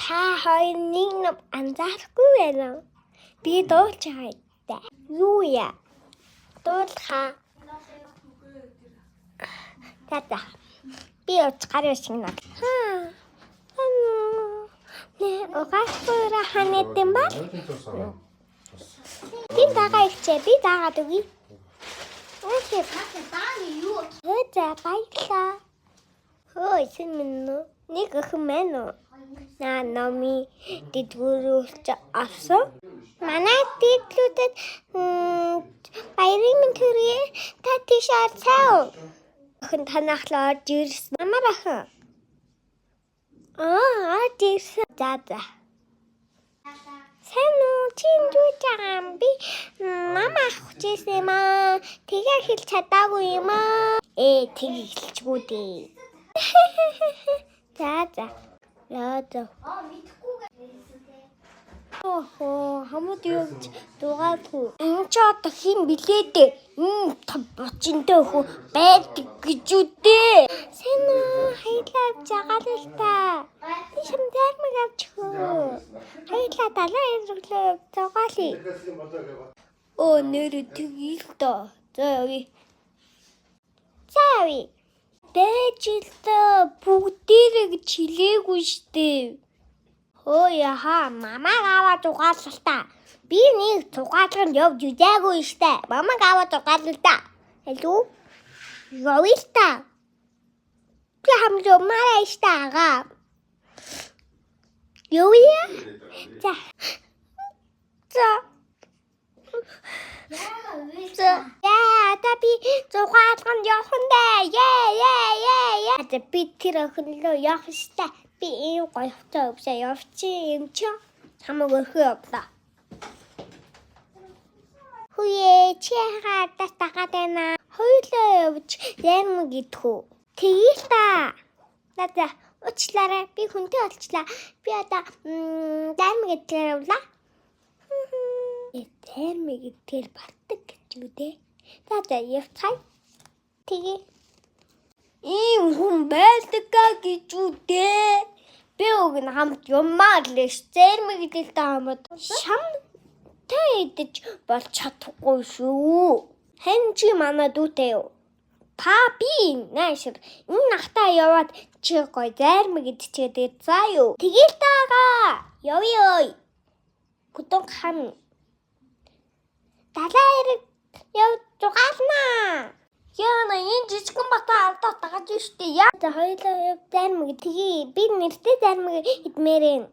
Та хоёр нэг юм анзаарахгүй байна уу? Би дуулж байгаа юм. Юу яа? Дуулахаа. За за. Би явж гар шиг нэ. Хаа. Нэ угаасгүй ханаад юм ба. Би дагаа ихчээ. Би дагаад өгье. Окей. Юу? Хөө за баярлаа. Хөө сэн минь үү? Нэг охин маань уу? Наа номи дэдгүүрүүлж авсан. Манай дэдлүүдэд баярын минь төрье. Та тийш арцаа. Охин танахлаа орж ирсэн. Ямар охин? Аа, орж ирсэн. За за. Сайн уу? Чи энд юу хийж байгаа юм? Би мама авах гэжсэн юм аа. Тэгээ хэлж чадаагүй юм аа. Ээ, тэг хэлчихгүй дээ. За за. Яа за. Аа, мэдхгүй гэсэн. Охоо, хамууд явж дугаалгүй. Энэ ч одоо хин блээ дээ. Энэ бочинтой хөө байдаг гэж үү дээ. Сайн уу? Баярлалаа авч байгаа л та. Би шам зайрмаг авч хөө. Баярлалаа далаа иргэлээ зугаалъя. Өө нэр тэгье л доо. За явъя. За явъя. Байж л доо бүгдээрээ гэж хэлээгүй штэ. Хөө яха мамаг аваад угаалаа та. Би нэг зугаалганд явж үзээгүй штэ. Мамаг аваад угаалаа та. Алуу? Явъя л та. Би хамжмаарай штэ ага. Явъя. За. За. Яа, За. Яа, та би зугаалганд явах нь дээ. Яа, яа, яа, яа. За би тэр охин руу явах штэ. Би ийм гоё хувцас өвсөө явчих юм чи. Хамаагүй өрхөө явлаа. Хүүе, чи яагаад дагаад байна? Хоёулаа явж яармаг идэх үү? Тэгье л та. За за, уучлаарай. Би хүнтэй олчлаа. Би одоо даймаг идэхээр явлаа. Даймаг идэхээр болдог гэж үү дээ. За за, явцгаая. Тэгье. Ийм хүн байдгаа гэж үү дээ. Би уг нь хамт юмар л ш. Зэрмэг идэлтэй хамт шам та идэж болж чадахгүй шүү. Хэн чи манай дүүтэй юу? Та би наашир энэ нахтаа яваад чи гой зайрмаг идчихээд заа юу. Тэгэл таага. Явъя ой. Гүтэн хам. Далаа эрэг яв зугаалнаа. Яна энэ жижигэн бата алдаа дагаж штэ. Яа за хоёулаа яв зайрмаг тгий. Би нэртэй зайрмаг идмээрэн.